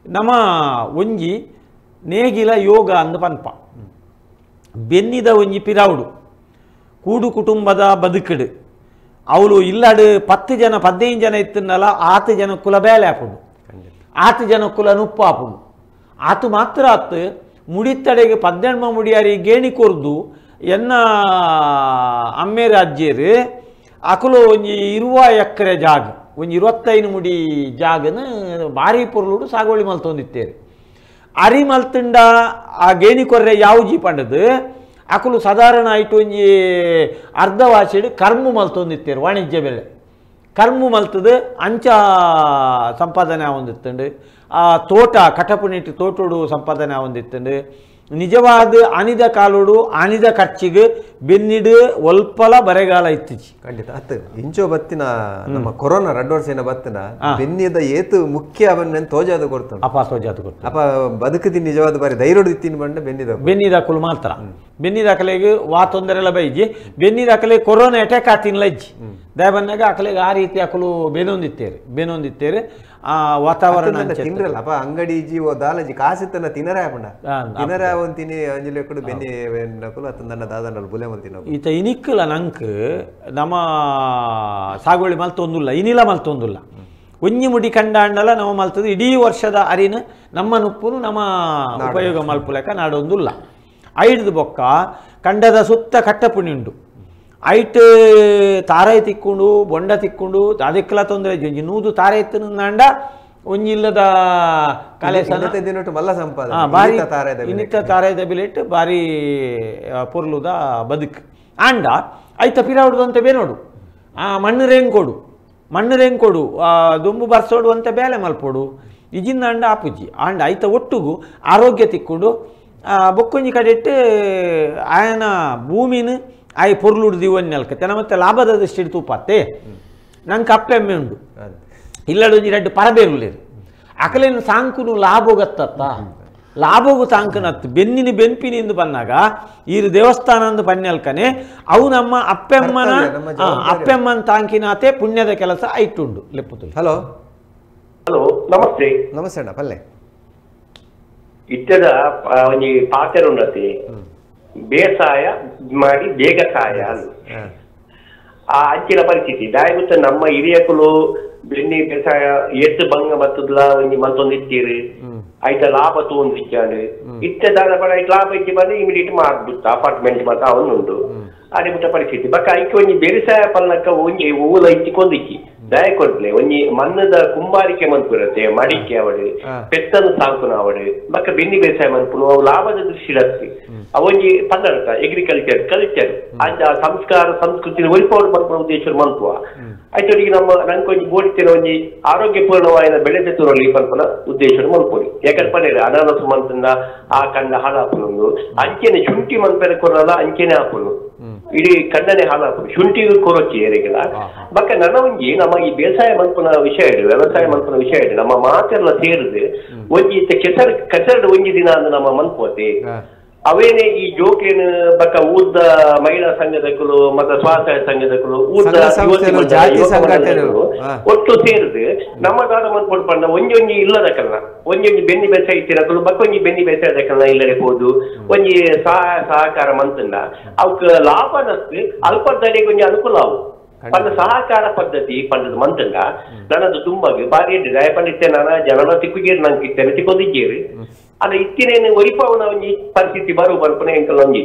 ನಮ್ಮ ಒಂಜಿ ನೇಗಿಲ ಯೋಗ ಅಂದ್ ಪನ್ಪ ಬೆನ್ನಿದ ಒಂಜಿ ಪಿರಾವುಡು ಕೂಡು ಕುಟುಂಬದ ಬದುಕಡು ಅವಳು ಇಲ್ಲಾಡು 10 ಜನ 15 ಜನ ಇತ್ತನ್ನಲ್ಲ ಆತು ಜನ ಕುಲ ಬೇಲೆ ಆಪುಂಡು ಆತು ಜನ ಕುಲ ನುಪ್ಪು ಆಪುಂಡು ಆತು ಮಾತ್ರ ಆತು ಮುಡಿತಡೆಗೆ 18 ಮುಡಿಯಾರಿ ಗೇಣಿ ಕೊರ್ದು ಎನ್ನ ಅಮ್ಮೆ ರಾಜ್ಯರು ಅಕುಲು ಒಂಜಿ 20 ಎಕರೆ ಜಾಗ ಒಂಜಿ 25 ಮುಡಿ ಜಾಗನ ಭಾರಿ ಪೊರ್ಲುಡು ಸಾಗುವಳಿ ಮಲ್ತೊಂದಿತ್ತೇರು ಅರಿ ಮಲ್ತುಂಡ ಆ ಗೇಣಿ ಕೊರ್ರೆ ಯಾವ್ಜಿ ಪಂಡದು ಅಕುಲು ಸಾಧಾರಣ ಆಯ್ತು ಒಂಜಿ ಅರ್ಧ ವಾಸಿಡು ಕರ್ಮು ಮಲ್ತೊಂದಿತ್ತೇರು ವಾಣಿಜ್ಯ ಬೆಲೆ ಕರ್ಮು ಮಲ್ತದು ಅಂಚ ಸಂಪಾದನೆ ಹೊಂದಿತ್ತಂಡು ಆ ತೋಟ ಕಟಪುನಿಟ್ಟು ತೋಟೋಡು ಸಂಪಾದನೆ ಹೊಂದಿತ್ತಂಡು ನಿಜವಾದ ಅನಿದ ಕಾಲೋಡು ಅನಿದ ಖರ್ಚಿಗೆ ಬೆನ್ನಿಡು ಒಲ್ಪಲ ಬರೆಗಾಲ ಇತ್ತೀಚಿ ಖಂಡಿತ ಅತ್ತು ಇಂಚೋ ಬತ್ತಿನ ನಮ್ಮ ಕೊರೋನಾ ರಡ್ಡು ವರ್ಷ ಏನ ಬತ್ತಿನ ಬೆನ್ನಿದ ಏತು ಮುಖ್ಯ ಅವನ್ನ ತೋಜಾದ ಕೊಡ್ತಾನೆ ಅಪ ತೋಜಾದ ಕೊಡ್ತಾನೆ ಅಪ ಬದುಕದಿ ನಿಜವಾದ ಬಾರಿ ಧೈರ್ಯಡು ಇತ್ತಿನ ಬಂಡ ಬೆನ್ನಿದ ಬೆನ್ನಿದಾಕಲು ಮಾತ್ರ ಬೆನ್ನಿದಾಕಲೆಗೆ ವಾ ತೊಂದರೆಲ್ಲ ಬೈಜಿ ಬೆನ್ನಿದಾಕಲೆ ಕೊರೋನಾ ಅಟ್ಯಾಕ್ ಆತಿನ್ಲ ಇಜ್ಜಿ ದಯಬನ್ನಾಗ ಅಕಲೆಗೆ ಆ ರೀತಿ ಅಕಲು ಬೆನೊಂದಿತ್ತೇರು ಬೆನೊಂದಿತ್ತೇರು ಆ ವಾತಾವರಣ ತಿನ್ರಲ್ಲ ಅಪ್ಪ ಅಂಗಡಿ ಜೀವ ದಾಲಜಿ ಕಾಸಿತ್ತನ ತಿನ್ನರೇ ಆಪಂಡ ತಿನ್ನರೇ ತಿನಿ ಅಂಜಲಿ ಕೂಡ ಬೆನ್ನಿ ನನ್ನ ದಾದನ ಬುಲೆ ಮಲ್ತಿನ ಈತ ಇನಿಕ್ಕಲ ನಂಕ್ ನಮ್ಮ ಸಾಗುವಳಿ ಮಲ್ತೊಂದುಲ್ಲ ಇನಿಲ ಮಲ್ತೊಂದುಲ್ಲ ಒಂಜಿ ಮುಡಿ ಕಂಡಾಂಡಲ ನಮ್ಮ ಮಲ್ತದ ಇಡೀ ವರ್ಷದ ಅರಿನ ನಮ್ಮ ನುಪ್ಪುನು ನಮ್ಮ ಉಪಯೋಗ ಮಲ್ಪುಲೆಕ ನಾಡೊಂದುಲ್ಲ ಐಡ್ದು ಬೊಕ್ಕ ಕಂಡದ ಸುತ್ತ ಕಟ್ಟಪುಣಿ ಉಂಡು ಐಟ್ ತಾರೈ ತಿಕ್ಕೊಂಡು ಬೊಂಡ ತಿಕ್ಕೊಂಡು ಅದಕ್ಕೆಲ್ಲ ತೊಂದರೆ ಒಂಜಿ ನೂದು ತಾರೆ ಇತ್ತಂಡ ಒಂಜಿ ಇಲ್ಲದ ಬಾರಿ ಇನ್ನಿತ್ತ ತಾರಾಯದ ಬಿಲೆಟ್ ಬಾರಿ ಪೊರ್ಲುದ ಬದುಕು ಆಂಡ ಐತ ಪಿರಾವುಡು ಅಂತ ಬೇನೋಡು ಆ ಮಣ್ಣು ರೇಂಕೊಡು ಮಣ್ಣು ರೇಂಕೊಡು ದುಂಬು ಬರ್ಸೋಡು ಅಂತ ಬೇಲೆ ಮಲ್ಪೋಡು ಇಜಿಂದ ಅಂಡ ಆಪುಜಿ ಆಂಡ ಐತ ಒಟ್ಟುಗು ಆರೋಗ್ಯ ತಿಕ್ಕೊಂಡು ಬೊಕ್ಕೊಂಜಿ ಕಡೆಟ್ಟು ಆಯನ ಭೂಮಿನ ಆಯ್ ಪೊರ್ಲುಡು ದಿವನ್ನೆಲ್ಕ ತೆನ ಮತ್ತೆ ಲಾಭದ ದೃಷ್ಟಿ ತೂಪಾತೆ ನಂಗೆ ಅಪ್ಪೆಮ್ಮೆ ಉಂಡು ಇಲ್ಲಡು ಒಂಜಿ ರಡ್ಡು ಪರಬೇರುಲೇರು ಅಕಲೇನು ಸಾಂಕುನು ಲಾಭೋಗತ್ತತ್ತ ಲಾಭೋಗು ಸಾಂಕುನತ್ತು ಬೆನ್ನಿನ ಬೆನ್ಪಿನಿಂದ ಬಂದಾಗ ಈ ದೇವಸ್ಥಾನ ಅಂದು ಪನ್ನೆಲ್ಕನೆ ಅವು ನಮ್ಮ ಅಪ್ಪೆಮ್ಮನ ಅಪ್ಪೆಮ್ಮನ ತಾಂಕಿನಾತೆ ಪುಣ್ಯದ ಕೆಲಸ ಐಟುಂಡು ಲೆಪ್ಪುತು. ಹಲೋ ಹಲೋ ನಮಸ್ತೆ. ನಮಸ್ತೆ ಅಣ್ಣ ಪಲ್ಲೆ. ಇತ್ತದ ಒಂಜಿ ಪಾತೆರ ಉಂಡತಿ ಬೇಸಾಯ ಮಾಡಿ ಬೇಗ ಸಾಯ ಆ ಅಂಚಿನ ಪರಿಸ್ಥಿತಿ ದಾಯಗುತ್ತ ನಮ್ಮ ಹಿರಿಯಕುಲು ಬೆನ್ನಿ ಬೇಸಾಯ ಎತ್ತು ಭಂಗ ಬತ್ತದ್ಲ ಒಂಜಿ ಮಲ್ತೊಂದು ಇತ್ತೀರಿ ಐತ ಲಾಭ ತಗೊಂಡಿಚ್ಚಾಡು ಇತ್ತದಾದ ಪಡ ಐತ ಲಾಭ ಇಚ್ಚಿ ಬಂದು ಇಮಿಡಿಯೇಟ್ ಮಾಡ್ಬಿಟ್ಟು ಅಪಾರ್ಟ್ಮೆಂಟ್ ಮಾತ್ರ ಅವನುಂಟು ಅದೇ ಬಿಟ್ಟ ಪರಿಸ್ಥಿತಿ ಬಕ್ಕ ಐಕೆ ಒಂಜಿ ಬೇಸಾಯ ಪಲ್ಲಕ್ಕ ಒಂಜಿ ಊಲ ಇಚ್ಚಿಕೊಂದಿಚ್ಚಿ ದಯ ಕೊಡ್ಲೆ ಒಂಜಿ ಮಣ್ಣದ ಕುಂಬಾರಿಕೆ ಮನ್ಪುರತ್ತೆ ಮಡಿಕೆ ಅವಡು ಪೆತ್ತನು ಸಾಂಕುನ ಅವಡು ಬಕ್ಕ ಬೆನ್ನಿ ಬೇಸಾಯ ಮನ್ಪುನು ಅವು ಲಾಭದ ದೃಷ್ಟಿ ಅವೊಂಜಿ ಪನ್ನಡತ ಅಗ್ರಿಕಲ್ಚರ್ ಕಲ್ಚರ್ ಅಂಚ ಸಂಸ್ಕಾರ ಸಂಸ್ಕೃತಿ ಒಲಿಪೋಡು ಮನ್ಪುನ ಉದ್ದೇಶ ಮನ್ಪುವ ಆಯ್ತೊಟ್ಟಿಗೆ ನಮ್ಮ ನಂಕೊಂಜಿ ಬೋಡಿತಿನ ಒಂಜಿ ಆರೋಗ್ಯಪೂರ್ಣವಾದ ಬೆಳೆ ತುರಲಿ ಪನ್ಪುನ ಉದ್ದೇಶ ಮನ್ಪುನಿ ಯಾಕಂದ್ರೆ ಪನ್ನೇರು ಅನಾನಸು ಮಂತಂದ ಆ ಕಂಡ ಹಾಳಾಪುನೊಂದು ಅಂಚೆನೆ ಶುಂಠಿ ಮನ್ಪೆರೆ ಕೊರಲ್ಲ ಅಂಚೆನೆ ಹಾಪುನು ಇಡೀ ಕಂಡನೆ ಹಾಳಾಪುನು ಶುಂಠಿ ಕೊರೊಚ್ಚಿ ಏರಿಗೆಲ್ಲ ಬಕ್ಕ ನನ್ನ ಒಂಜಿ ನಮ್ಮ ಈ ಬೇಸಾಯ ಮನ್ಪುನ ವಿಷಯ ಇಡು ವ್ಯವಸಾಯ ಮನ್ಪುನ ವಿಷಯ ಇಡು ನಮ್ಮ ಮಾತೆಲ್ಲ ಸೇರಿದು ಒಂಜಿ ಕೆಸರು ಕೆಸರು ಒಂಜಿ ದಿನ ಅಂದ್ರೆ ನಮ್ಮ ಮನ್ಪೋತಿ ಅವೇನೆ ಈ ಜೋಕ್ಲೇನು ಬಕ್ಕ ಊರ್ದ ಮಹಿಳಾ ಸಂಘದಕ್ಕಲು ಮತ್ತೆ ಸ್ವಸಹಾಯ ಸಂಘದಕ್ಕಲು ಊರ್ದ ಒಟ್ಟು ಸೇರಿದು ನಮ್ಮ ದಾದ ಮನ್ಪೋಡು ಪಂಡ ಒಂಜಿ ಒಂಜಿ ಇಲ್ಲದಕ್ಕಲ್ಲ ಒಂಜೊಂಜಿ ಬೆನ್ನಿ ಬೇಸಾಯ ಇತ್ತಿರಕಲು ಬಕ್ಕ ಒಂಜಿ ಬೆನ್ನಿ ಬೇಸಾಯದಕ್ಕಲ್ಲ ಇಲ್ಲದೆ ಹೋದು ಒಂಜಿ ಸಹಾಯ ಸಹಕಾರ ಮಂತಂದ ಅವಕ್ ಲಾಭ ನಸ್ತು ಅಲ್ಪ ದಡೆಗೆ ಒಂಜಿ ಅನುಕೂಲ ಅವು ಪಂಡ ಸಹಕಾರ ಪದ್ಧತಿ ಪಂಡದ ಮಂತಂದ ನನ್ನದು ತುಂಬಾ ಬಾರಿ ದಯ ಪಂಡಿತ್ತೆ ನಾನು ಜನನ ತಿಕ್ಕುಗೇರು ನಂಗೆ ಇತ್ತೇನೆ ತಿಕ್ಕೊಂದಿದ್ದೀರಿ ಅದ ಇತ್ತಿನೇನು ಒರಿಪವನ ಒಂಜಿ ಪರಿಸ್ಥಿತಿ ಬರು ಬರ್ಪನೆ ಎಂಕಲ್ ಒಂಜಿ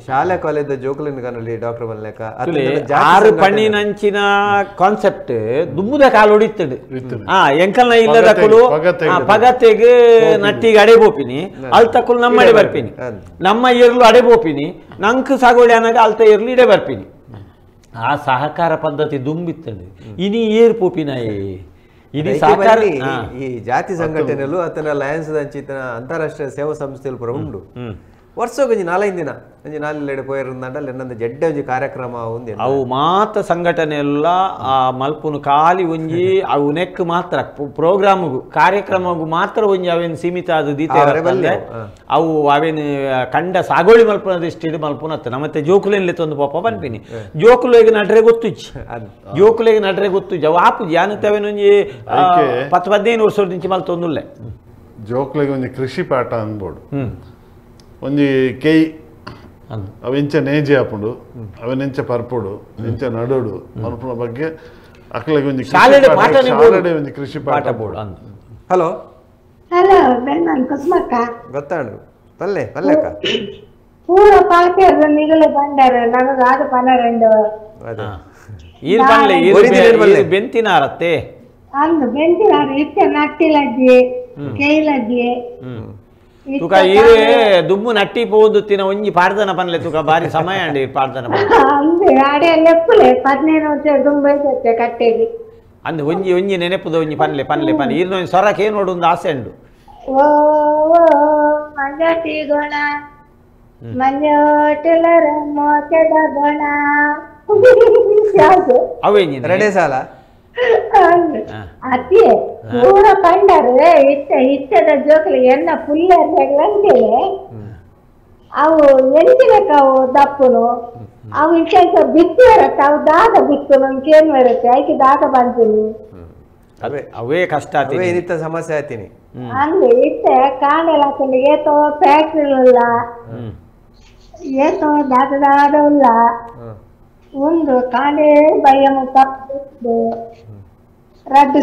ಶಾಲಾ ಕಾಲೇಜ್ ಜೋಕುಲಿನ ಕನಲ್ಲಿ ಡಾಕ್ಟರ್ ಬಲ್ಲೆಕ ಆರು ಪಣ್ಣಿನಂಚಿನ ಕಾನ್ಸೆಪ್ಟ್ ದುಂಬುದ ಕಾಲು ಹೊಡಿತದೆ ಆ ಎಂಕಲ್ನ ಇಲ್ಲದಕ್ಕಲು ಪಗತೆಗೆ ನಟ್ಟಿಗೆ ಅಡೆ ಬೋಪಿನಿ ಅಲ್ತಕ್ಕಲು ನಮ್ಮ ಅಡೆ ಬರ್ಪಿನಿ ನಮ್ಮ ಏರ್ಲು ಅಡೆ ಬೋಪಿನಿ ನಂಕ್ ಸಾಗೋಳಿ ಅನ್ನಾಗ ಅಲ್ತ ಏರ್ಲು ಇಡೆ ಬರ್ಪಿನಿ ಆ ಸಹಕಾರ ಪದ್ಧತಿ ದುಂಬಿತ್ತಂಡು ಇನಿ ಏರ್ ಪೋಪಿನಾಯೇ ಈ ಜಾತಿ ಸಂಘಟನೆಗಳು ಆತನ ಲಯನ್ಸ್ ಅಂಚಿತನ ಅಂತಾರಾಷ್ಟ್ರೀಯ ಸೇವಾ ಸಂಸ್ಥೆಗಳು ಪೂರ ಉಂಡು. ವರ್ಷ ಒಂಜಿ 4-5 ದಿನ ಒಂಜಿ 4 ಪೋಯಿರುಂದಾಂಡ ಎನ್ನಂದ ಜಡ್ಡೆ ಒಂಜಿ ಕಾರ್ಯಕ್ರಮ ఉంది. ಅವು ಮಾತ ಸಂಘಟನೆ ಎಲ್ಲ ಆ ಮಲ್ಪುನು ಖಾಲಿ ಒಂಜಿ ಅವು ನೆಕ್ ಮಾತ್ರ ಪ್ರೋಗ್ರಾಮ್ಗು ಕಾರ್ಯಕ್ರಮಗು ಮಾತ್ರ ಒಂಜಿ ಅವೇನು ಸೀಮಿತ ಅದು ದೀತೆ ಅವು ಅವೇನು ಕಂಡ ಸಾಗೋಳಿ ಮಲ್ಪುನದ ಇಷ್ಟು ಮಲ್ಪುನತ್ತ. ನಮ್ಮತ್ತೆ ಜೋಕುಲೆನ್ಲೆ ತಂದು ಪಾಪ ಪನ್ಪಿನಿ ಜೋಕುಲೆಗ್ ನಡ್ರೆ ಗೊತ್ತುಜ್ಜಿ, ಜೋಕುಲೆಗ್ ನಡ್ರೆ ಗೊತ್ತುಜ್ಜಿ ಅವು ಆಪುಜಿ ಯಾನತ್ತೆ ಅವೇನೊಂಜಿ 10-15 ವರ್ಷ ದಿಂಚಿ ಮಲ್ತೊಂದುಲ್ಲೆ. ಜೋಕುಲೆಗ್ ಒಂಜಿ ಕೃಷಿ ಪಾಠ ಅನ್ಬೋಡು, ಒಂಜಿ ಕೈ ಅವೆಂಚ ನೇಜಿ ಆಪುಂಡು, ಅವೆನೆಂಚ ಪರ್ಪುಡು, ಎಂಚ ನಡುಡು ಮಲ್ಪುನ ಬಗ್ಗೆ ಅಕ್ಲೆಗ್ ಒಂಜಿ ಒಂಜಿ ಕೃಷಿ ಪಾಠ ಬೋಡು. ಹಲೋ ಹಲೋ ಬೆನ್ನನ್ ಕುಸುಮಕ್ಕ ಗೊತ್ತಾಂಡು ಪಲ್ಲೆ ಪಲ್ಲೆಕ್ಕ ಪೂರ ಪಾತೆರ್ದ ನಿಗಲೆ ಬಂಡಾರ ನನಗ ಆದ 12 ಅದೇ ಈರ್ ಪಲ್ಲೆ ಈರ್ ಬೆಂತಿನಾರತ್ತೆ ಅಂದು ಬೆಂತಿನಾರ ಇತ್ತೆ ನಟ್ಟಿಲಜ್ಜಿ ಕೈಲಜ್ಜಿ ತುಕ ಈರೇ ದುಮ್ಮು ನಟ್ಟಿ ಪೋದು ತಿನ ಒಂಜಿ ಪಾಡ್ದನ ಪನ್ಲೆ ತುಕ ಬಾರಿ ಸಮಯ ಅಂಡಿ ಪಾಡ್ದನ ಅಂದೆ ಆಡೆ ಲೆಪ್ಪುಲೆ 15 ವರ್ಷ ದುಂಬೈತೆ ಕಟ್ಟೆಗೆ ಅಂದೆ ಒಂಜಿ ಒಂಜಿ ನೆನೆಪುದ ಒಂಜಿ ಪನ್ಲೆ ಪನ್ಲೆ ಪನ್ಲೆ ಈರ್ನ ಒಂಜಿ ಸೊರಕ್ಕೆ ನೋಡು ಆಸೆ ಉಂಡು. ಓ ಮಂಜಾಟಿ ಗುಣ ಮಂಜೋಟಲರ ಮೋಚದ ಗುಣ ಅವೇಂಜಿ ರಡೆ ಸಾಲ ಅತಿ ಪೂರ ಪಂಡರು ಇತ್ತ ಇತ್ತದ ಜೋಕಲಿ ಎನ್ನ ಪುಲ್ಲಂತೇಳಿ ಅವು ಎಂಚಿನಕ್ಕ ಅವು ದಪ್ಪುನು ಅವು ಇಷ್ಟ ಬಿತ್ತಿ ಬರತ್ತೆ, ಅವು ದಾದ ಬಿತ್ತುನು ಏನ್ ಬರುತ್ತೆ ಐಕೆ ದಾದ ಬಂತೀನಿ ಅವೇ ಕಷ್ಟ ಸಮಸ್ಯೆ ಆಯ್ತೀನಿ ಅಂದ್ರೆ ಇತ್ತ ಕಾಣೆಲ್ಲ ಹಾಕೊಂಡು ಏತೋ ಫ್ಯಾಕ್ಟ್ರಿ ಇಲ್ಲ, ಏತೋ ದಾದ ದಾದ ಇಲ್ಲ, ಒಂದು ಕಾಲೇ ಭಯ ರಡ್ಡು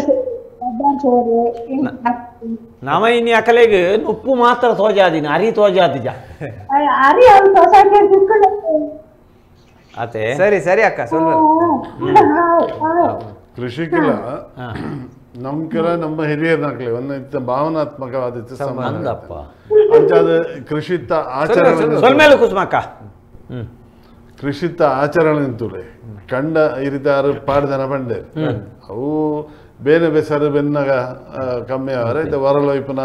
ನಮ ಇನ್ನು ಅಕಲೆಗ್ ಉಪ್ಪು ಮಾತ್ರ ತೋಜಾದಿನ ಅರಿ ತೋಜಾದಿಜ ಅರಿ ಅವ್ರು ಸೊಸೈಟಿ ಅದೇ ಸರಿ ಸರಿ ಅಕ್ಕ ಸ್ವಲ್ಪ ಕೃಷಿಕಿಲ್ಲ ನಮ್ ಕೆಲ ನಮ್ಮ ಹಿರಿಯರ್ನಾಗ್ಲಿ ಒಂದು ಭಾವನಾತ್ಮಕವಾದ ಸಂಬಂಧಪ್ಪ ಅಂಚಾದ ಕೃಷಿತ ಆಚರಣೆ ಕುಸುಮಕ್ಕ ಕೃಷಿತ ಆಚರಣೆ ಅಂತುಲೆ ಕಂಡ ಈ ರೀತಿ ಆರು ಪಾಡ್ದನ ಪಂಡೆ ಅವು ಬೇನೆ ಬೆಸರು ಬೆನ್ನಾಗ ಕಮ್ಮಿ ಅವರೆ ಇದು ವರಲ್ ವೈಪುನ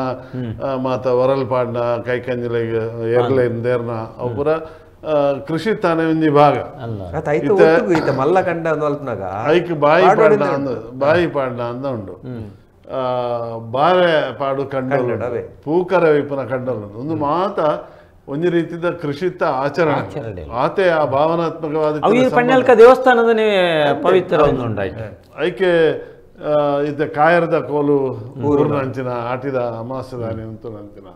ಮಾತ ವರಲ್ ಪಾಡ್ನ ಕೈ ಕಂಜಲಿಗೆ ಎರ್ಲೆ ದೇರ್ನ ಅವು ಪೂರ ಕೃಷಿ ತಾನೇ ಒಂಜಿ ಭಾಗ. ಮಲ್ಲ ಕಂಡ ಐಕ್ ಬಾಯಿ ಪಾಡ್ನ ಬಾಯಿ ಪಾಡ್ನ ಅಂದ ಉಂಡು, ಬಾರೆ ಪಾಡು ಕಂಡಲು ಪೂಕರ ವೈಪುನ ಕಂಡಲು ಒಂದು ಮಾತ ಒಂಜಿ ರೀತಿಯ ಕೃಷಿತ ಆಚರಣೆ ಆತೆ ಆ ಭಾವನಾತ್ಮಕವಾದ ಪಣ್ಣಲ್ಕ ದೇವಸ್ಥಾನದ ಪವಿತ್ರ ಒಂದು ಉಂಡಾಯ್ತು. ಐಕೆ ಇದ್ದ ಕಾಯರದ ಕೋಲು ಊರಿನ ಆಟಿದ ಅಮಾಸದಾನಿ ಅಂತ ಅಂಚಿನ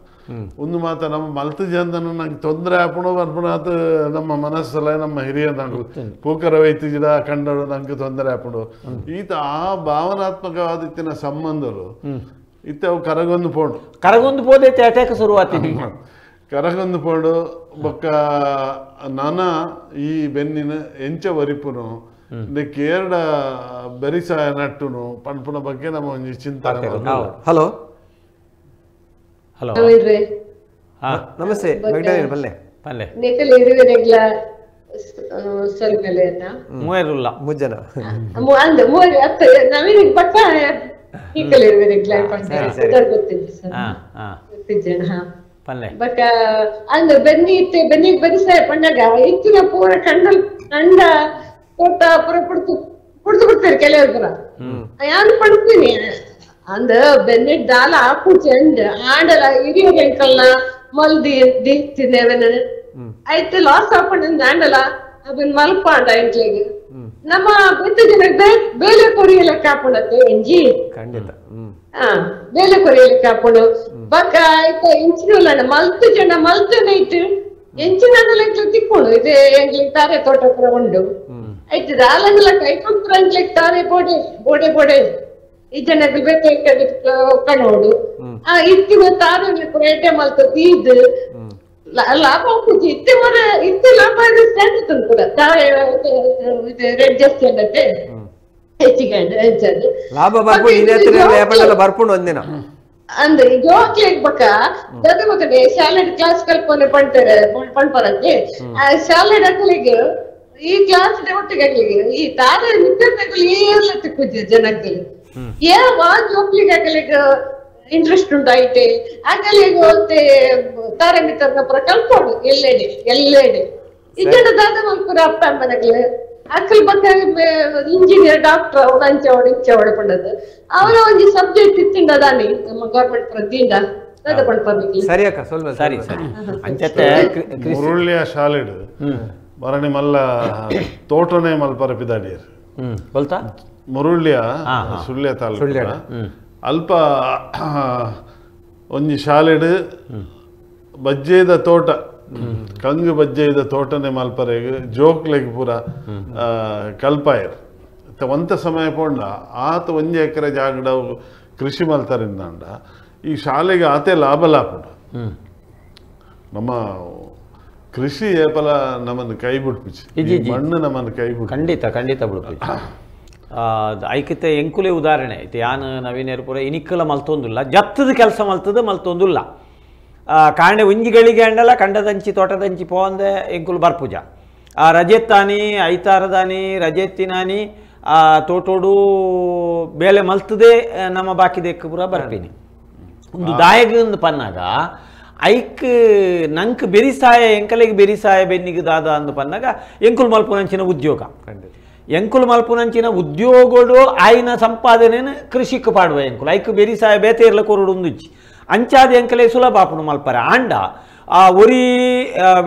ಒಂದು ಮಾತ ನಮ್ಮ ಮಲ್ತು ಜನದನ್ನು ನಂಗೆ ತೊಂದರೆ ಆಪಣೋ ಬರ್ಪಣ ಅದು ನಮ್ಮ ಮನಸ್ಸಲ್ಲ ನಮ್ಮ ಹಿರಿಯ ನಂಗೆ ಪೂಕರ ವೈದ್ಯಜಿದ ಕಂಡಳು ನಂಗೆ ತೊಂದರೆ ಆಪಣು ಈತ ಆ ಭಾವನಾತ್ಮಕವಾದ ಇತ್ತಿನ ಸಂಬಂಧರು ಇತ್ತ ಅವು ಕರಗೊಂದು ಪೋಂಡು ಕರಗೊಂದು ಪೋದೈತೆ ಅಟ್ಯಾಕ್ ಶುರುವಾತಿನಿ ಕರಗೊಂದು ಪೋಂಡು ಬೊಕ್ಕ ನಾನ ಈ ಬೆನ್ನಿನ ಎಂಚ ವರಿಪುನು ಕೇರಳ ಬೆರಿಸಾಯ ನಟ್ಟುನು ಪನ್ಪುನ ಬಗ್ಗೆ ನಮ್ಮ ಒಂಜಿ ಚಿಂತನೆ. ಹಲೋ ಹಲೋ ನಮಸ್ತೆ ಪಲ್ಲೆ ಪಲ್ಲೆ ಮೂವರುಲ್ಲ ಮುಜ್ಜನ ಪಲ್ಲೆ ಬಟ್ ಅಂದ್ ಬೆನ್ನಿ ಇತ್ತೆ ಬೆನ್ನಿಗೆ ಬೆರಿಸಾಯ ಪಂಡಾಗ ಇತ್ತಿನ ಪೂರ ಕಂಡಲ್ ಕಂಡ ತೋಟ ಪೂರ ಪುಡ್ತು ಪುಡ್ದು ಬಿಡ್ತಾರೆ ಕೆಲವರು ಪೂರ ಯಾರು ಪಡ್ತೀನಿ ಅಂದ ಬೆನ್ನಿಟ್ ದಾಲ ಹಾಕುಚೆ ಅಂಡ್ ಆಂಡಲ ಹಿರಿಯ ಎಂಕಲ್ನ ಮಲ್ದಿ ದಿತ್ತಿನ ಆಯ್ತು ಲಾಸ್ ಹಾಕೊಂಡು ಆಂಡಲ ಅದನ್ನ ಮಲ್ಪಾಂಡ ಎಂಟ್ಲಿಗೆ ನಮ್ಮ ಬೆತ್ತ ಜನಕ್ಕೆ ಬೇಲೆ ಕೊರಿಯಲಕ್ಕೆ ಹಾಕೊಂಡತ್ತೆ ಎಂಜಿ ಖಂಡಿತ ಹಾ ಬೇಲೆ ಕೊರಿಯಲಕ್ಕೆ ಹಾಕೊಂಡು ಬಕ್ಕ ಆಯ್ತು ಇಂಚಿನ ಮಲ್ತು ಜನ ಮಲ್ತನೆ ಇಟ್ಟು ಎಂಚಿನ ತಿಕ್ಕೊಂಡು ಇದು ಎಂಗ್ಲಿಗೆ ತಾರೆ ತೋಟ ಪೂರ ಉಂಡು ಆಯ್ತು ದಾಲಂಗಲ ಕೈ ಕೊಡ್ತಾರ ಎಂಗ್ಲಿಗೆ ತಾರೆ ಬೋಡೆ ಬೋಡೆ ಬೋಡೆ ಈ ಜನಕ್ಕೆ ಬೇಕಾಗಿ ಕಣೋಡು ಆ ಇತ್ತಿನ ತಾರೆ ಪೂರ ಮಲ್ತ ತೀದ್ ಲಾಭ ಹೋಗ್ತದೆ ಇತ್ತೆ ಮರ ಇತ್ತೆ ಲಾಭ ಸ್ಟ್ಯಾಂಡ್ ಕೂಡ ತಾರೆ ಇದು ರೇಟ್ ಜಾಸ್ತಿ ಆಗತ್ತೆ ಹೆಚ್ಚಿಗೆ ಹೆಚ್ಚದು ಲಾಭ ಬರ್ಪುಂಡು ಒಂದಿನ ಅಂದ್ರೆ ಜೋಕ್ಲೆಗ್ ಬಕ್ಕ ದದ ಮಕ್ಕಡೆ ಶಾಲೆಡ್ ಕ್ಲಾಸ್ ಕಲ್ಪನೆ ಪಂಡ್ತಾರೆ ಪಂಡ್ಪರಂತೆ ಆ ಶಾಲೆಡ್ ಅಕ್ಕಲಿಗೆ ಈ ಕ್ಲಾಸ್ ಒಟ್ಟಿಗೆ ಆಗ್ಲಿಗೆ ಈ ತಾರೆ ಮಿತ್ರಗಳು ಏರ್ಲ ತಿಕ್ಕುಜಿ ಜನಕ್ಕೆ ಏ ವಾ ಜೋಕ್ಲಿಗೆ ಅಕ್ಕಲಿಗೆ Interest ಉಂಟು ಐತೆ ಆಗಲಿ ಒಂತೆ ತಾರೆ ಮಿತ್ರನ ಪುರ ಕಲ್ಪೋಡು ಎಲ್ಲೆಡೆ ಎಲ್ಲೆಡೆ ಇಜ್ಜಡ ದಾದ ಮಲ್ಪುರ ಅಪ್ಪ ಅಮ್ಮನಕ್ಲೆ ಅಕ್ಕಲ್ ಬಕ್ಕ ಇಂಜಿನಿಯರ್ ಡಾಕ್ಟರ್ ಅವಳು ಅಂಚೆ ಇಂಚೆ ಅವಳು ಪಂಡದು ಅವರ ಒಂಜಿ ಸಬ್ಜೆಕ್ಟ್ ಇತ್ತಿಂಡ ದಾನಿ ನಮ್ಮ ಗೌರ್ಮೆಂಟ್ ಪುರ ದಿಂಡ ದಾದ ಪಂಡ್. ಸರಿ ಅಕ್ಕ ಸ್ವಲ್ಪ ಸರಿ ಸರಿ ಅಂಚತೆ ಮುರುಳ್ಯ ಶಾಲೆಡ್ ಮರಣಿ ಮಲ್ಲ ತೋಟನೆ ಮಲ್ಪರ ಪಿದಾಡಿಯರ್ ಬಲ್ತಾ ಮುರುಳ್ಯ ಸುಳ್ಯ ತಾಲೂಕು ಅಲ್ಪ ಒಂಜಿ ಶಾಲೆಡ್ ಬಜ್ಜೆದ ತೋಟ ಕಂಗು ಬಜ್ಜೆದ ತೋಟನೆ ಮಲ್ಪರೆಗ್ ಜೋಕ್ಲೆಗ್ ಪೂರ ಕಲ್ಪಾಯರ್ ಒಂತ ಸಮಯ ಪೋಂಡ ಆತ ಒಂಜಿ ಎಕರೆ ಜಾಗಡ ಕೃಷಿ ಮಲ್ತಾರಿಂದಾಂಡ ಈ ಶಾಲೆಗೆ ಆತೆ ಲಾಭ ಲಾಪುಂಡು. ನಮ್ಮ ಕೃಷಿ ಏಪಲ ನಮ್ಮನ್ನು ಕೈ ಬಿಡ್ಪಿಚ್ಚಿ ಮಣ್ಣು ನಮ್ಮನ್ನು ಕೈ ಬಿಟ್ಟು ಖಂಡಿತ ಖಂಡಿತ ಬಿಡ್ಪಿಚ್ಚಿ. ಐಕಿತೆ ಎಂಕುಲೆ ಉದಾಹರಣೆ ಐತೆ ಯಾನ್ ನವೀನ್ ಪೂರ ಇನಿಕ್ಕಲ ಮಲ್ತೊಂದುಲ್ಲ ಜತ್ತದ ಕೆಲಸ ಮಲ್ತದ ಮಲ್ತೊಂದುಲ್ಲ ಕಾಂಡೆ ಒಂಜಿಗಳಿಗೆ ಅಂಡಲ ಕಂಡದಂಚಿ ತೋಟದಂಚಿ ಪೋಂದೆ ಎಂಕುಲು ಬರ್ಪೂಜ ಆ ರಜೆತ್ತಾನಿ ಐತಾರದಾನಿ ರಜೆತ್ತಿನಾನಿ ಆ ತೋಟೋಡು ಬೇಲೆ ಮಲ್ತದೆ ನಮ್ಮ ಬಾಕಿದೆಕ್ ಪೂರ ಬರ್ಪಿನಿ ಒಂದು ದಾಯಗ ಒಂದು ಪನ್ನಾಗ ಐಕ್ ನಂಕ್ ಬೆರಿಸಾಯ ಎಂಕಲೆಗೆ ಬೆರಿಸಾಯ ಬೆನ್ನಿಗೆ ದಾದ ಅಂದು ಪನ್ನಾಗ ಎಂಕುಲು ಮಲ್ಪುನಂಚಿನ ಉದ್ಯೋಗ ಎಂಕುಲು ಮಲ್ಪುನಂಚಿನ ಉದ್ಯೋಗಡು ಆಯ್ನ ಸಂಪಾದನೆನ ಕೃಷಿಕ್ ಪಾಡುವ ಎಂಕುಲು ಐಕ್ ಬೆರಿಸಾಯ ಬೇತೆ ಇರ್ಲ ಕೊರಡು ಒಂದುಜ್ಜಿ ಅಂಚಾದ ಎಂಕಲೆ ಸುಲಭ ಆಪುಣು ಮಲ್ಪರೆ ಆಂಡ ಆ ಒರಿ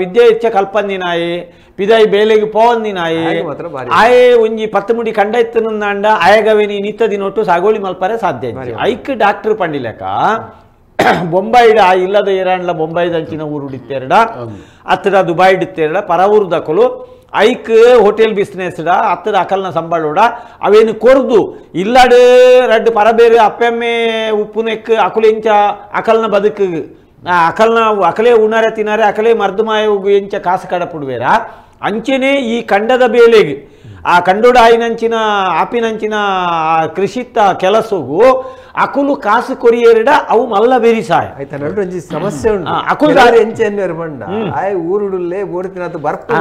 ವಿದ್ಯೆ ಹೆಚ್ಚ ಕಲ್ಪಂದಿನಾಯೆ ಪಿದಾಯಿ ಬೇಲೆಗೆ ಪೋವಂದಿನಾಯೆ ಆಯೆ ಒಂಜಿ ಪತ್ತು ಮುಡಿ ಕಂಡ ಇತ್ತನಂದಾಂಡ ಆಯಗವೇನಿ ನಿತ್ತ ದಿನೊಟ್ಟು ಸಾಗೋಳಿ ಮಲ್ಪರೆ ಸಾಧ್ಯ ಐಕ್ ಡಾಕ್ಟರ್ ಪಂಡಿಲೆಕ ಬೊಂಬಾಯಿಡ ಇಲ್ಲದ ಏರಾಂಡ್ಲ ಬೊಂಬಾಯಿದಂಚಿನ ಊರುಡಿತ್ತೆರಡ ಅತ್ತಡ ದುಬಾಯಿಡಿತ್ತೆರಡ ಪರ ಊರು ದಕಲು ಐಕ್ ಹೋಟೆಲ್ ಬಿಸ್ನೆಸ್ಡ ಅತ್ತಡ ಅಕಲ್ನ ಸಂಬಳೋಡ ಅವೇನು ಕೊರ್ದು ಇಲ್ಲಡು ರಡ್ಡು ಪರಬೇರು ಅಪ್ಪೆಮ್ಮೆ ಉಪ್ಪುನೆಕ್ ಅಕುಲು ಎಂಚ ಅಕಲ್ನ ಬದುಕು ಅಕಲ್ನ ಅಕಲೇ ಉಣಾರೆ ತಿನಾರೆ ಅಕಲೇ ಮರ್ದುಮಾಯ ಎಂಚ ಕಾಸು ಕಡಪುಡುವೇರ ಅಂಚೆನೇ ಈ ಕಂಡದ ಬೇಲೆಗೆ ಆ ಕಂಡೋಡ ಆಯಿನಂಚಿನ ಆಪಿನಂಚಿನ ಕೃಷಿತ್ತ ಕೆಲಸಗು ಅಕುಲು ಕಾಸು ಕೊರಿಯೇರಿಡ ಅವು ಮಲ್ಲ ಬೆರಿಸಾಯ ಆಯ್ತಾ ನಡು ಒಂಜಿ ಸಮಸ್ಯೆ ಉಂಟು ಅಕುಲು ಎಂಚೆ ಎನ್ನುವರು ಪಂಡ ಆಯ್ ಊರುಡುಲ್ಲೇ ಬೋಡ್ತಿನಾತು ಬರ್ಪು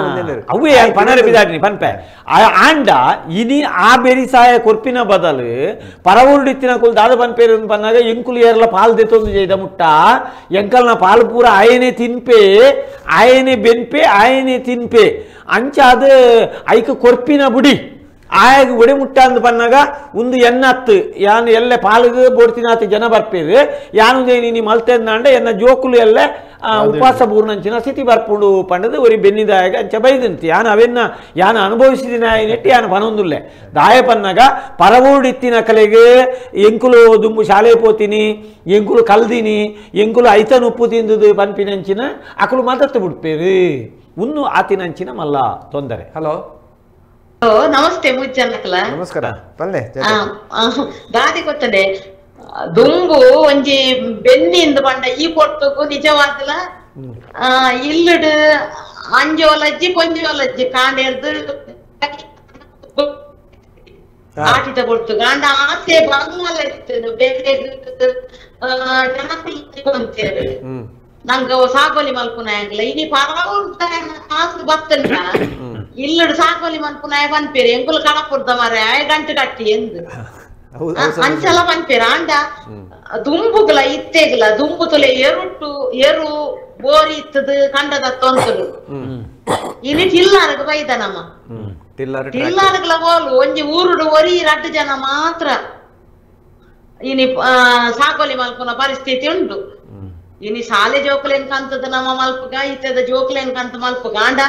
ಅವೇ ಪನರೆ ಬಿದಾಡಿನಿ ಪನ್ಪೆ ಆಂಡ ಇನಿ ಆ ಬೆರಿಸಾಯ ಕೊರ್ಪಿನ ಬದಲು ಪರವೂರುಡಿತ್ತಿನ ಕುಲ್ ದಾದ ಪನ್ಪೇರು ಪನ್ನಾಗ ಎಂಕುಲು ಏರ್ಲ ಪಾಲ್ ದೆತ್ತೊಂದು ಜೈದ ಮುಟ್ಟ ಎಂಕಲ್ನ ಪಾಲ್ ಪೂರ ಆಯನೆ ತಿನ್ಪೆ ಆಯನೆ ಬೆನ್ಪೆ ಆಯನೆ ತಿನ್ಪೆ ಅಂಚಾದ ಐಕ್ ಕೊರ್ಪಿನ ಬುಡಿ ಆಯಾಗ ಒಡೆ ಮುಟ್ಟ ಅಂದ್ ಪನ್ನಾಗ ಒಂದು ಎನ್ನತ್ತು ಯಾನು ಎಲ್ಲೆ ಪಾಲಿಗೆ ಬೋಡ್ತಿನಾತು ಜನ ಬರ್ಪೇರು ಯಾನು ನೀ ಮಲ್ತೆಂದಾಂಡ ಎನ್ನ ಜೋಕುಲು ಎಲ್ಲ ಉಪವಾಸ ಬೂರ್ನಂಚಿನ ಸ್ಥಿತಿ ಬರ್ಪುಂಡು ಪಂಡದು ಒರಿ ಬೆನ್ನಿದಾಯಾಗ ಅಂಚ ಬೈದಂತೆ ಯಾನು ಅವೆನ್ನ ಯಾನು ಅನುಭವಿಸಿದಿನ ನೆಟ್ಟಿ ಯಾನು ಪನೊಂದುಲ್ಲೆ ದಾಯ ಪನ್ನಾಗ ಪರವೂಡಿತ್ತಿನ ಕಲೆಗೆ ಎಂಕುಲು ದುಂಬು ಶಾಲೆ ಪೋತೀನಿ ಎಂಕುಲು ಕಲ್ದಿನಿ ಎಂಕುಲು ಐತನ ಉಪ್ಪು ತಿಂದುದು ಪನ್ಪಿನಂಚಿನ ಅಕುಲು ಮದತ್ತು ಬಿಡ್ಪೇರು ಉನ್ನು ಆತಿನಂಚಿನ ಮಲ್ಲ ತೊಂದರೆ. ಹಲೋ ನಮಸ್ತೆ ಮುಜ್ಜನಕಲ ನಮಸ್ಕಾರ ಪಲ್ಲೆ ದಾದಿ ಗೊತ್ತಂಡೆ ದುಂಬು ಒಂಜಿ ಬೆನ್ನಿಂದ ಪಂಡ ಈ ಪೊರ್ತುಗು ನಿಜವಾಗ್ಲ ಇಲ್ಲಡು ಅಂಜೋಲಜ್ಜಿ ಪೊಂಜೋಲಜ್ಜಿ ಕಾಂಡೇರ್ದು ಆಟಿದ ಪೊರ್ತು ಕಾಂಡ ಆಸೆ ಬಂಗಲ ಇತ್ತು ಬೇರೆ ಜನಕುಲು ನಂಗೆ ಸಾಗೋಲಿ ಮಲ್ಪುನಾಯಂಗ್ಲ ಇನಿ ಕಾಸು ಬತ್ತಂಡ ಇಲ್ಲಡು ಸಾಗೋಲಿ ಮಲ್ಪುನಾಯ ಪನ್ಪೇರು ಎಂಕುಲು ಕಡಪುರ್ದ ಮರೆ ಆಯ ಗಂಟು ಕಟ್ಟಿ ಎಂದು ಅಂಚಲ ಪನ್ಪೇರು ಆಂಡ ದುಂಬುಗ್ಲ ಇತ್ತೆಗ್ಲ ದುಂಬು ತುಲೆ ಎರುಟ್ಟು ಎರು ಬೋರಿ ಇತ್ತದ ಕಂಡದ ತೊಂತಲು ಇನಿ ಟಿಲ್ಲಾರ್ಗ ಬೈದ ನಮ್ಮ ಟಿಲ್ಲಾರ್ಗ್ಲ ಬೋಲು ಒಂಜಿ ಊರುಡು ಒರಿ ರಡ್ಡು ಜನ ಮಾತ್ರ ಇನಿ ಸಾಗೋಲಿ ಮಲ್ಪುನ ಪರಿಸ್ಥಿತಿ ಉಂಟು. ಇನಿ ಶಾಲೆ ಜೋಕುಲೇನ್ ಕಂತದ ನಮ್ಮ ಮಲ್ಪುಗ ಇತ್ತದ ಜೋಕುಲೇನ್ ಕಂತ ಮಲ್ಪುಗ ಆಂಡ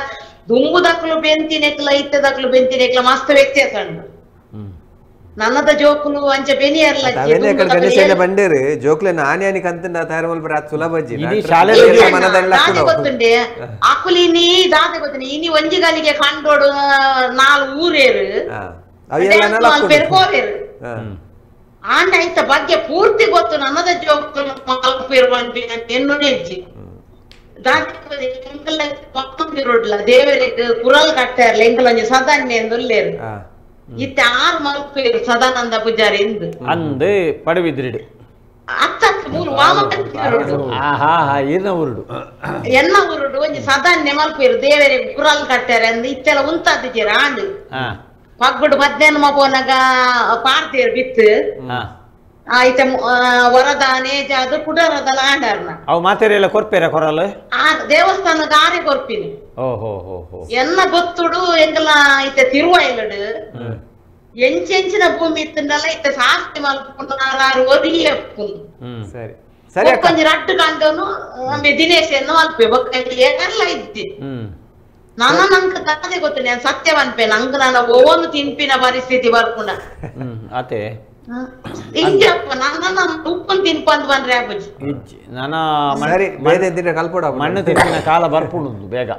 ದುಂಬುದಕ್ಲು ಬೆಂತಿನೆಕ್ಲ ಇತ್ತದಕ್ಲು ಬೆಂತಿನೆಕ್ಲ ಮಸ್ತ್ ವ್ಯತ್ಯಾಸ ಉಂಟು. ನನ್ನದ ಜೋಕುಲು ಅಂಚೆ ಬೆನಿಯರ್ಲ ಬಂಡೇರು ಜೋಕುಲೇನ ಆನೆ ಆನಿ ಕಂತಂಡ ತಯಾರು ಮಲ್ಪರ ಆತ್ ಸುಲಭ ದಾದೆ ಗೊತ್ತುಂಡೆ ಅಕುಲಿನಿ ದಾದೆ ಗೊತ್ತುಂಡೆ ಇನಿ ಒಂಜಿಗಾಲಿಗೆ ಕಂಡೋಡು ನಾಲ್ ಊರೇರು ಮಲ್ಪೇರು ಹೋವೇರು ಆಂಡ ಐತ ಬಗ್ಗೆ ಪೂರ್ತಿ ಗೊತ್ತು ನನ್ನದ ಜೋಕುಲು ಮಲ್ಪೇರು ಎನ್ನುನೆಜ್ಜಿ ದೇವರಿಗೆ ಕುರಲ್ ಕಟ್ಟಾರ್ಲ ಎಂಕಲ ಒಂಜಿ ಸದಾನ್ಯ ಎಂದುಲ್ಲೇರು ಇತ್ತೆ ಆರು ಮಲ್ಪೇರು ಸದಾನಂದ ಪೂಜಾರಿ ಎಂದು ಅಂದ್ ಪಡವಿದ್ರಿಡು ಅತ್ತ ಮೂರು ವಾಮಕಂತಿರುಡು ಆಹಾ ಏನ ಊರುಡು ಎನ್ನ ಊರುಡು ಒಂಜಿ ಸದಾನ್ಯ ಮಲ್ಪೇರು ದೇವರಿಗೆ ಕುರಲ್ ಕಟ್ಟಾರ ಅಂದ್ ಇತ್ತೆಲ್ಲ ಉಂತಾದಿದ್ದೀರ ಆಂಡ್ ಪಗ್ಗುಡು ಮಧ್ಯಾಹ್ನ ಪೋನಾಗ ಪಾರ್ತೀರ್ ಬಿತ್ತು ಐತೆ ವರದಾನೆ ಜಾದು ಕುಡರದಲ ಆಂಡರ್ನ ಅವು ಮಾತೆರೆಲ್ಲ ಕೊರ್ಪೇರ ಕೊರಲ್ ಆ ದೇವಸ್ಥಾನದ ಆರೆ ಕೊರ್ಪಿನಿ ಓ ಹೋ ಹೋ ಹೋ ಎನ್ನ ಗೊತ್ತುಡು ಎಂಗಲ ಐತೆ ತಿರುವಾಯಿಲಡು ಎಂಚೆಂಚಿನ ಭೂಮಿ ಇತ್ತಂಡಲ ಇತ್ತೆ ಸಾಸ್ತಿ ಮಲ್ಪುಂಡು ಒರಿಯಪ್ಪುಂಡು ಸರಿ ಸರಿ ಅಕ್ಕ ಒಂಜಿ ರಡ್ಡು ಕಂಡನು ಅಂಬೆ ದಿನೇಶ್ ಎನ್ನು ಅಲ್ಪೆ ಬೊಕ್ಕ ಏನೆಲ್ಲ ಇದ್ದಿ ನನ್ನ ನಂಗೆ ತಾನೇ ಗೊತ್ತು ನಾನು ಸತ್ಯ ಅನ್ಪೆ ನಂಗೆ ನಾನು ಓನು ತಿನ್ಪಿನ ಪರಿಸ್ಥಿತಿ ಬರ್ಪುಂಡ ಅತೆ ಇಂಜಪ್ಪ ನನ್ನ ನಮ್ಮ ಉಪ್ಪನ್ ತಿನ್ಪಂದ್ ಬಂದ್ರೆ ಅಬ್ಬುಜಿ ಇಜ್ಜಿ ನಾನ ಸರಿ ಬೇರೆ ದಿನ ಕಲ್ಪಡ ಮಣ್ಣು ತಿನ್ಪಿನ ಕಾಲ ಬರ್ಪುಂಡು ಬೇಗ.